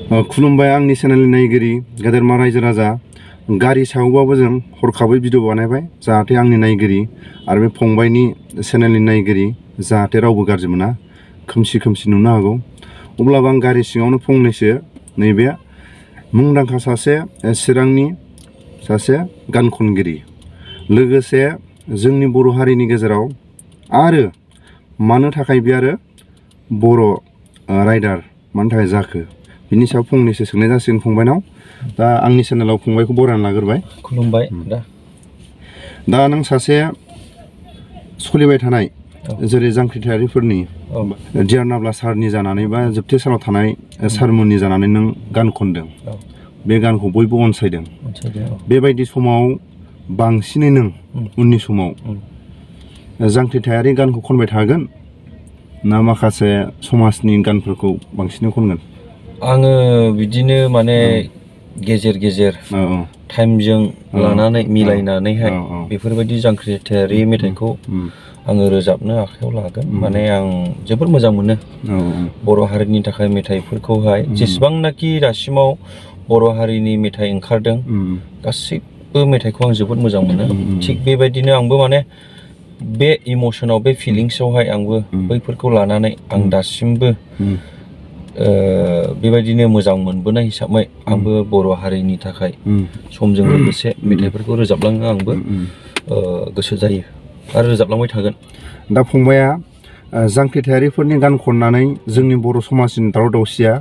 खुलुमबाय आंनि चेनेलनि नायगिरि गेदेरमा रायजो राजा गारि सायावबाबो जों हरखाबै भिडिअ बानायबाय जाहाथे आंनि नायगिरि आरो बे फंबायनि चेनेलनि नायगिरि जाहाथे रावबो गाज्रि मोना खोमसि खोमसि नुनो हागौ अब्लाबो आं गारि सिङावनो फंनैसो नैबे मुंदांखा सासे चिरांनि सासे गान खनगिरि लोगोसे जोंनि बर' हारिनि गेजेराव आरो मानो थाखाय बे आरो बर' राइडार मानो थाखाय जाखो बिनि सायाव फंनैसो सोंनाय जासिगोन फंबायनाव दा आंनि चेनेलाव फंबायखौ बरायना लाग्रोबाय खुलुमबाय दा नों सासे सोलिबाय थानाय जेरै जांख्रिथायारिफोरनि डियार नाब्ला सारनि जानानै बा जोबथे सानाव थानाय सारमोननि जानानै नों गान खनदों बे गानखौ बयबो अनसायदों बेबायदि समाव बांसिनै नों उननि समाव जांख्रिथायारि गानखौ खनबाय थागोन ना माखासे समाजनि गानफोरखौ बांसिनै खनगोन आङो बिदिनो माने गेजेर गेजेर टाइमजों लानानै मिलायनानैहाय बेफोरबायदि जांख्रिथायारि मेथाइखौ आङो रोजाबनो आखायाव लागोन माने आं जोबोर मोजां मोनो बर' हारिनि थाखाय मेथाइफोरखौहाय जेसेबांनाखि दासिमाव बर' हारिनि मेथाइ ओंखारदों गासैबो मेथाइखौ आं जोबोद मोजां मोनो थिग बेबायदिनो आंबो माने बे इमोशनाव बे फिलिंसआवहाय आंबो बैफोरखौ लानानै आं दासिमबो बेबायदिनो मोजां मोनबोनाय हिसाबै आंबो बर' हारिनि थाखाय समजों लोगोसे मेथाइफोरखौ रोजाबलांनो आंबो गोसो जायो आरो रोजाबलांबाय थागोन दा फंबाया जांख्रिथायारिफोरनि गान खननानै जोंनि बर' समाजनि दावराव दावसिया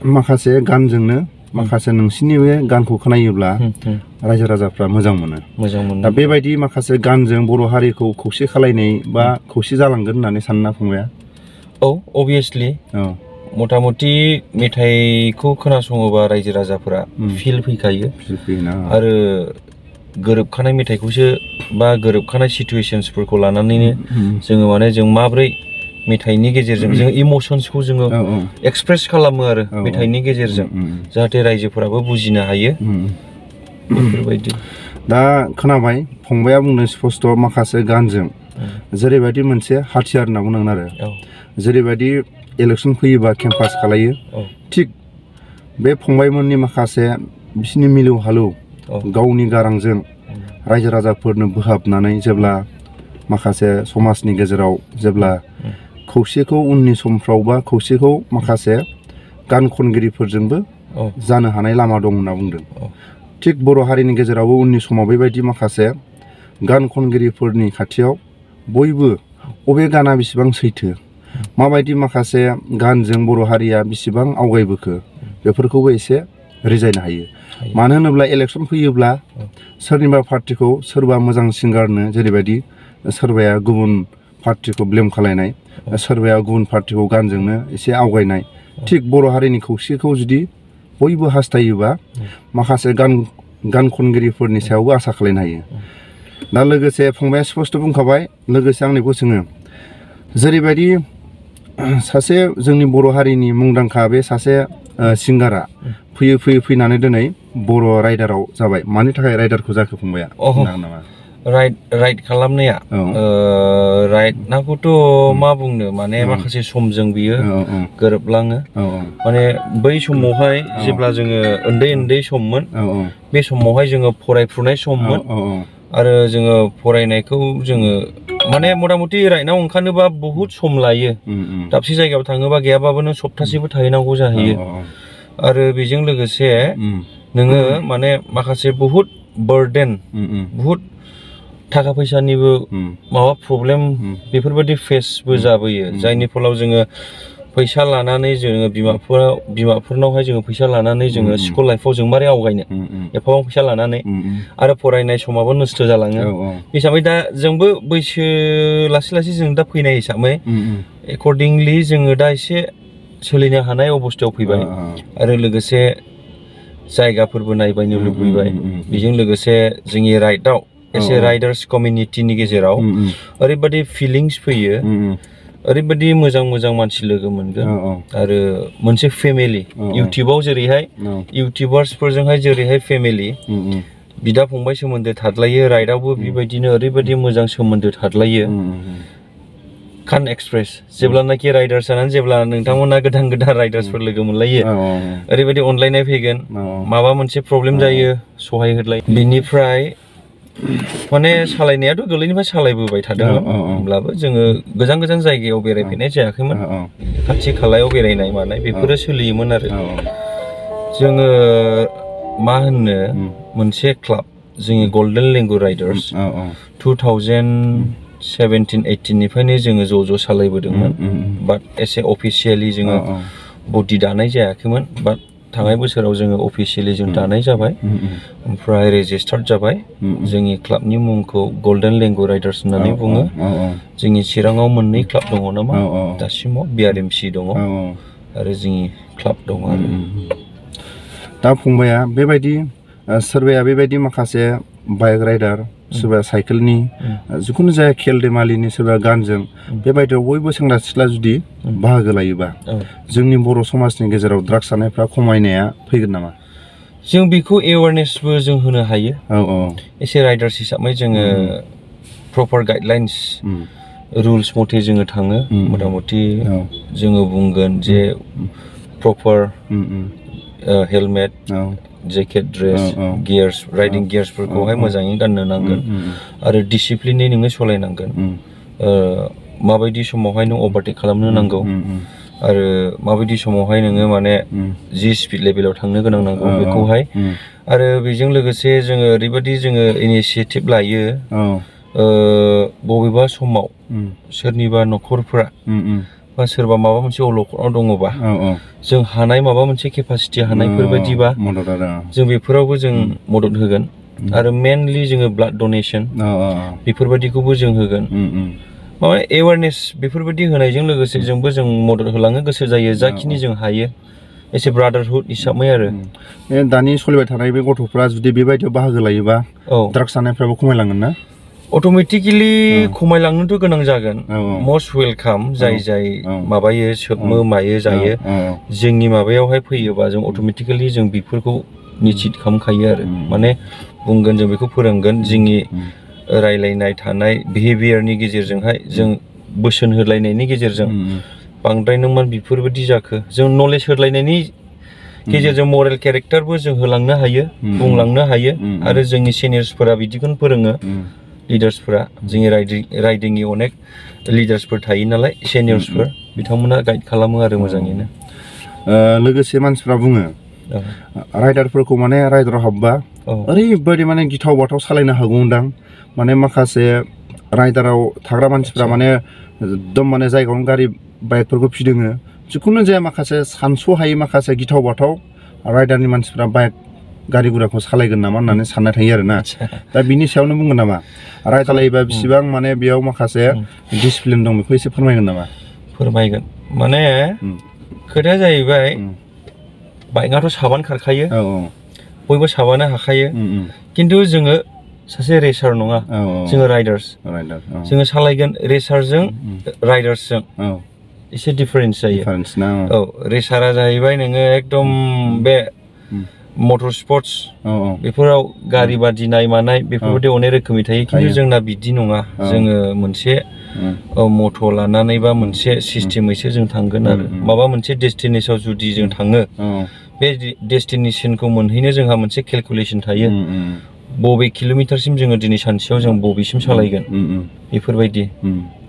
माखासे गानजोंनो माखासे नोंसिनि बे गानखौ खोनायोब्ला रायजो राजाफ्रा मोजां मोनो दा बेबायदि माखासे गानजों बर' हारिखौ खौसे खालायनाय बा खौसे जालांगोन होननानै सानना फंबाया औ अबभियासलि मथा मथि मेथाइखौ खोनासङोबा रायजो राजाफोरा फिल फैखायो आरो गोरोबखानाय मेथाइखौसो बा गोरोबखानाय सिटुएशन्सफोरखौ लानानैनो जोङो माने जों माब्रै मेथाइनि गेजेरजों जों इमोशन्सखौ जोङो एक्सप्रेस खालामो आरो मेथाइनि गेजेरजों जाहाथे रायजोफोराबो बुजिनो हायो बेफोरबायदि दा खोनाबाय फंबाया बुंदों स्पस्ट माखासे गानजों जेरैबायदि मोनसे हाथियार होनना बुंनांगोन आरो जेरैबायदि इलेक्सन फैयोबा केम्पास खालायो थिग बे फंबायमोननि माखासे बिसिनि मिलौ हालौ गावनि गारांजों रायजो राजाफोरनो बोहाबनानै जेब्ला माखासे समाजनि गेजेराव जेब्ला खौसेखौ उननि समफ्राव बा खौसेखौ माखासे गान खनगिरिफोरजोंबो जानो हानाय लामा दं होनना बुंदों थिग बर' हारिनि गेजेरावबो उननि समाव बेबायदि माखासे गान खनगिरिफोरनि खाथियाव बयबो अबे गाना बेसेबां सैथो माबायदि माखासे गानजों बर' हारिया बेसेबां आवगायबोखो बेफोरखौबो एसे रिजायनो हायो मानो होनोब्ला इलेक्सन फैयोब्ला सोरनिबा पार्टिखौ सोरबा मोजां सिंगारनो जेरैबायदि सोरबाया गुबुन पार्टिखौ ब्लेम खालायनाय सोरबाया गुबुन पार्टिखौ गानजोंनो एसे आवगायनाय थिग बर' हारिनि खौसेखौ जुदि बयबो हास्थायोबा माखासे गान खनगिरिफोरनि सायावबो आसा खालायनो हायो दा लोगोसे फंबाया स्पस्ट बुंखाबाय लोगोसे आंनिखौ सोङो जेरैबायदि सासे जोंनि बर' हारिनि मुंदांखा बे सासे सिंगारा फैयै फैयै फैनानै दिनै बर' राइडाराव जाबाय मानि थाखाय राइडारखौ जाखो फंबाया राइड खालामनाया राइडनाखौथ' मा बुंनो माने माखासे समजों बियो गोरोबलाङो माने बै समावहाय जेब्ला जोङो उन्दै सममोन बे समावहाय जोङो फरायफुनाय सममोन आरो जोङो फरायनायखौ जोङो माने मथा मथि राइडनाव ओंखारनोबा बहुद सम लायो दाबसे जायगायाव थाङोबा गैयाबाबो नों सप्तासेबो थाहैनांगौ जाहैयो आरो बेजों लोगोसे नोङो माने माखासे बहुद बार्डेन बहुद थाखा फैसानिबो माबा प्रब्लेम बेफोरबायदि फेसबो जाबोयो जायनि फलाव जोङो फैसा लानानै जोङो बिमाफोरनावहाय जोङो फैसा लानानै जोङो स्कुल लाइफआव जों मारै आवगायनो एफाबां फैसा लानानै आरो फरायनाय समाबो नस्थ' जालाङो हिसाबै दा जोंबो बैसो लासै लासै जों दा फैनाय हिसाबै एकर्डिंलि जोङो दा एसे सोलिनो हानाय अबस्थायाव फैबाय आरो लोगोसे जायगाफोरबो नायबायनो लुबैबाय बेजों लोगोसे जोंनि राइडआव एसे राइडार्स कमिउनिटिनि गेजेराव ओरैबायदि फिलिंस फैयो ओरैबायदि मोजां मोजां मानसि लोगो मोनगोन आरो मोनसे फेमिलि इउटिउबाव जेरैहाय इउटिउबार्सफोरजोंहाय जेरैहाय फेमिलि बिदा फंबाय सोमोन्दो थादलायो राइडआवबो बेबायदिनो ओरैबायदि मोजां सोमोन्दो थादलायो खान एक्सप्रेस जेब्लानाखि राइडार्स जानानै जेब्ला नोंथांमोना गोदान गोदान राइडार्सफोर लोगो मोनलायो ओरैबायदि अनलायनाय फैगोन माबा मोनसे प्रब्लेम जायो सहाय होलाय बिनिफ्राय माने सालायनायाथ' गोरलैनिफ्राय सालायबोबाय थादों होमब्लाबो जोङो गोजान गोजान जायगायाव बेरायफैनाय जायाखैमोन खाथि खालायाव बेरायनाय मानाय बेफोरो सोलियोमोन आरो जोङो मा होननो मोनसे क्लाब जोंनि गल्डेन लेंगु राइडार्स 2017-18 निफ्रायनो जोङो ज' सालायबोदोंमोन बाट एसे अफिसियेलि जोङो बडि दानाय जायाखैमोन बाट थांनाय बोसोराव जोङो अफिसियेलि जों दानाय जाबाय ओमफ्राय रेजिस्टार्ड जाबाय जोंनि क्लाबनि मुंखौ गल्डेन लेंगु राइडार्स होननानै बुङो जोंनि चिराङाव मोननै क्लाब दङ नामा दासिमाव BRMC दङ आरो जोंनि क्लाब दङ आरो दा फंबाया बेबायदि सोरबाया बेबायदि माखासे बाइक राइडार सोरबा साइकेलनि जिखुनु जाया खेल देमालिनि सोरबा गानजों बेबायदियाव बयबो सेंग्रा सिख्ला जुदि बाहागो लायोबा जोंनि बर' समाजनि गेजेराव ड्राग्स जानायफ्रा खमायनाया फैगोन नामा जों बेखौ एवारनेसबो जों होनो हायो एसे राइडार्स हिसाबै जोङो प्रपार गाइडलाइन्स रुल्स मथे जोङो थाङो मथा मथि जोङो बुंगोन जे proper helmet jacket dress gears riding गियार्सफोरखौहाय मोजाङै गाननो नांगोन आरो डिसिप्लिनै नोङो सालायनांगोन माबायदि समावहाय नों अभारटेक खालामनो नांगौ आरो माबायदि समावहाय नोङो माने जि स्पिड लेभेलाव थांनो गोनां नांगौ बेखौहाय आरो बेजों लोगोसे जोङो ओरैबायदि जोङो इनिशियेटिभ लायो बबेबा समाव सोरनिबा न'खरफ्रा बा सोरबा माबा मोनसे अलखदाव दङबा जों हानाय माबा मोनसे केपासिटि हानायफोर बायदिबा जों बेफोरावबो जों मदद होगोन आरो मेनलि जोङो ब्लाड डनेसन बेफोरबायदिखौबो जों होगोन माने एवारनेस बेफोरबायदि होनायजों लोगोसे जोंबो जों मदद होलांनो गोसो जायो जाखिनि जों हायो एसे ब्रादारहुड हिसाबै आरो दानि सोलिबाय थानाय बे गथ'फ्रा जुदि बेबायदियाव बाहागो लायोबा ड्राग्स जानायफ्राबो खमायलांगोन ना अट'मेटिकेलि खमायलांनोथ' गोनां जागोन मस्ट वेलकाम जाय माबायो सोबमो मायो जायो जोंनि माबायावहाय फैयोबा जों अट'मेटिकेलि जों बेफोरखौ निश्चित खालामखायो आरो माने बुंगोन जों बेखौ फोरोंगोन जोंनि रायलायनाय थानाय बिहेभियारनि गेजेरजोंहाय जों बोसोन होलायनायनि गेजेरजों बांद्राय नों मा बेफोरबायदि जाखो जों नलेज होलायनायनि गेजेरजों मरेल केरेक्टारबो जों होलांनो हायो बुंलांनो हायो आरो जोंनि सिनियर्सफोरा बिदिखौनो फोरोङो लिडार्सफोरा जोंनि राइडिंनि अनेक लिडार्सफोर थायो नालाय सिनियर्सफोर बिथांमोना गाइड खालामो आरो मोजाङैनो लोगोसे मानसिफ्रा बुङो राइडारफोरखौ माने राइडाराव हाबबा ओरैबायदि माने गिथाव बाथाव सालायनो हागौदां माने माखासे राइडाराव थाग्रा मानसिफ्रा माने एकदम माने जायगायावनो गारि बाइकफोरखौ फिदिङो जिखुनु जाया माखासे सानस'हायै माखासे गिथाव बाथाव राइडारनि मानसिफ्रा बाइक गारि गुराखौ सालायगोन नामा होननानै साननाय थायो आरोना दा बिनि सायावनो बुंगोन नामा राइड सालायोबा बेसेबां माने बेयाव माखासे डिसिप्लिन दं बेखौ एसे फोरमायगोन नामा फोरमायगोन माने खोथाया जाहैबाय बाइकआथ' साबानो खारखायो बयबो साबानो हाखायो खिन्थु जोङो सासे रेसार नङा जोङो राइडार्स जोङो सालायगोन रेसारजों राइडार्सजों एसे डिफारेन्स जायो रेसारा जाहैबाय नोङो एकदम बे मटर स्पर्ट्स बेफोराव गारि बादिनाय मानाय बेफोरबायदि अनेक रोखोमनि थायो खिन्थु जोंना बिदि नङा जोङो मोनसे मट' लानानै बा मोनसे सिस्टेमैसो जों थांगोन आरो माबा मोनसे डेस्टिनेसनाव जुदि जों थाङो बे डेस्टिनेसनखौ मोनहैनो जोंहा मोनसे केलकुलेसन थायो बबे किल'मिटारसिम जोङो दिनै सानसेयाव जों बबेसिम सालायगोन बेफोरबायदि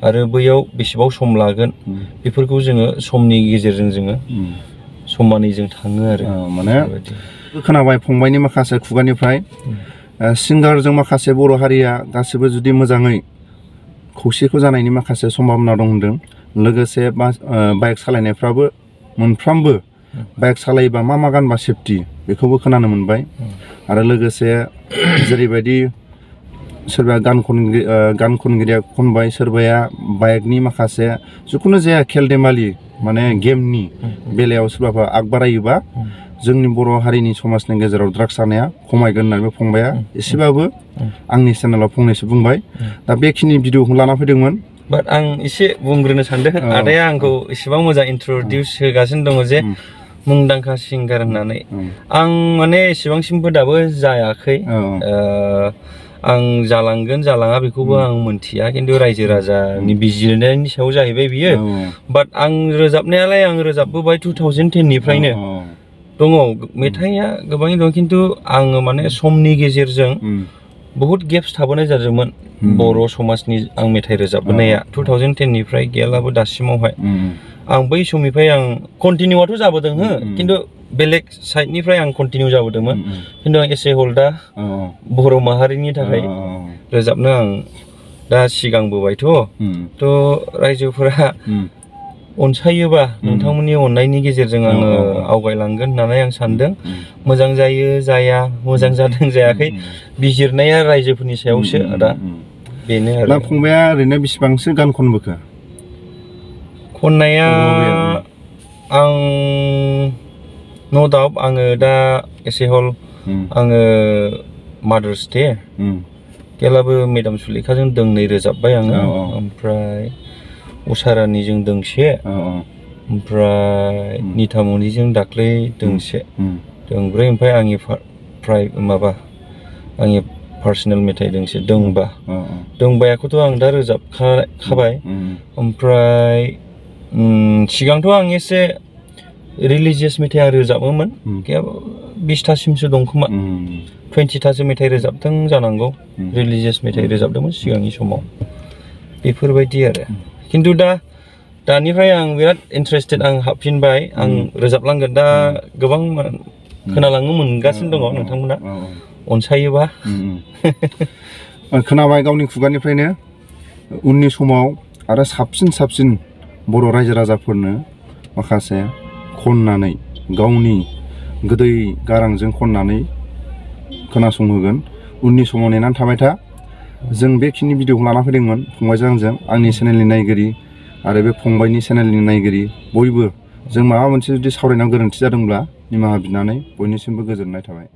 आरो बैयाव बेसेबां सम लागोन बेफोरखौ जोङो समनि गेजेरजों जोङो समानै जों थाङो आरो माने खोनाबाय फंबायनि माखासे खुगानिफ्राय सिंगारजों माखासे बर' हारिया गासिबो जुदि मोजाङै खौसेखौ जानायनि माखासे सम्भाबना दं होनदों लोगोसे बाइक सालायनायफ्राबो मोनफ्रामबो बाइक सालायोबा मा गानबा सेफटि बेखौबो खोनानो मोनबाय आरो लोगोसे जेरैबायदि सोरबा गान खनगिरिया खनबाय सोरबाया बाइकनि माखासे जिखुनु जाया खेल देमालि माने गेमनि बेलायाव सोरबाफोर आग बारायोबा जोंनि बर' हारिनि समाजनि गेजेराव ड्राग्स जानाया खमायगोन होननानै फंबाया एसेबाबो आंनि चेनेलाव फंनैसो बुंबाय दा बेखिनि भिडिअखौ लाना फैदोंमोन बाट आं एसे बुंग्रोनो सानदों आदाया आंखौ एसेबां मोजां इन्ट्रडिउस होगासिनो दङ जे मुंदांखा सिंगार होननानै आं माने एसेबांसिमबो दाबो जायाखै आं जालांगोन जालाङा बेखौबो आं मोनथिया खिन्थु रायजो राजानि बिजिरनायनि सायाव जाहैबाय बियो बाट आं रोजाबनायालाय आं रोजाबबोबाय 2010 निफ्रायनो दङ मेथाइया गोबां दं खिन्थु आङो माने समनि गेजेरजों बहुत गेप्स थाबोनाय जादोंमोन बर' समाजनि आं मेथाइ रोजाबबोनाया 2010 निफ्राय गैयालाबो दासिमावहाय आं बै समनिफ्राय आं कन्टिनिउआथ' जाबोदों हो खिन्थु बेलेग साइडनिफ्राय आं कन्टिनिउ जाबोदोंमोन खिन्थु आं एसे हल्दा बर' माहारिनि थाखाय रोजाबनो आं दा सिगांबोबायथ' रायजोफोरा अनसायोबा नोंथांमोननि अननायनि गेजेरजों आङो आवगायलांगोन होननानै आं सानदों मोजां जायो जाया मोजां जादों जायाखै बिजिरनाया रायजोफोरनि सायावसो दा बेनो आरो। दा फंबाया ओरैनो बेसेबांसो गान खनबोखो? खननाया आं नो डाउट आङो दा एसे हल आङो मादार्स डे गैयालाबो मेदाम सुलेखाजों दोंनै रोजाबबाय आङो ओमफ्राय उसारानिजों दोंसे ओमफ्राय निथामनिजों दाख्लै दोंसे दोंब्रै ओमफ्राय आंनि आंनि पार्सनेल मेथाइ दोंसे दोंबायाखौथ' आं दा रोजाबखाबाय ओमफ्राय सिगांथ' आं एसे रिलिजियास मेथाइ आं रोजाबोमोन 20थासिमसो दं खोमा 20थासो मेथाइ रोजाबदों जानांगौ रिलिजियास मेथाइ रोजाबदोंमोन सिगांनि समाव बेफोरबायदि आरो खिन्थु दानिफ्राय आं बिराद इन्टारेस्टेड आं हाबफिनबाय आं रोजाबलांगोन दा गोबां खोनालांनो मोनगासिनो दङ नोंथांमोना अनसायोबा खोनाबाय गावनि खुगानिफ्रायनो उननि समाव आरो साबसिन बर' रायजो राजाफोरनो माखासे खननानै गावनि गोदै गारांजों खननानै खोनासंहोगोन उननि समाव नेनानै थाबाय था जों बेखिनि भिडिअखौ लाना फैदोंमोन फंबायजों आंजों आंनि चेनेलनि नायगिरि आरो बे फंबायनि चेनेलनि नायगिरि बयबो जों माबा मोनसे जुदि सावरायनायाव गोरोन्थि जादोंब्ला निमाहा बिनानै बयनिसिमबो गोजोननाय थाबाय।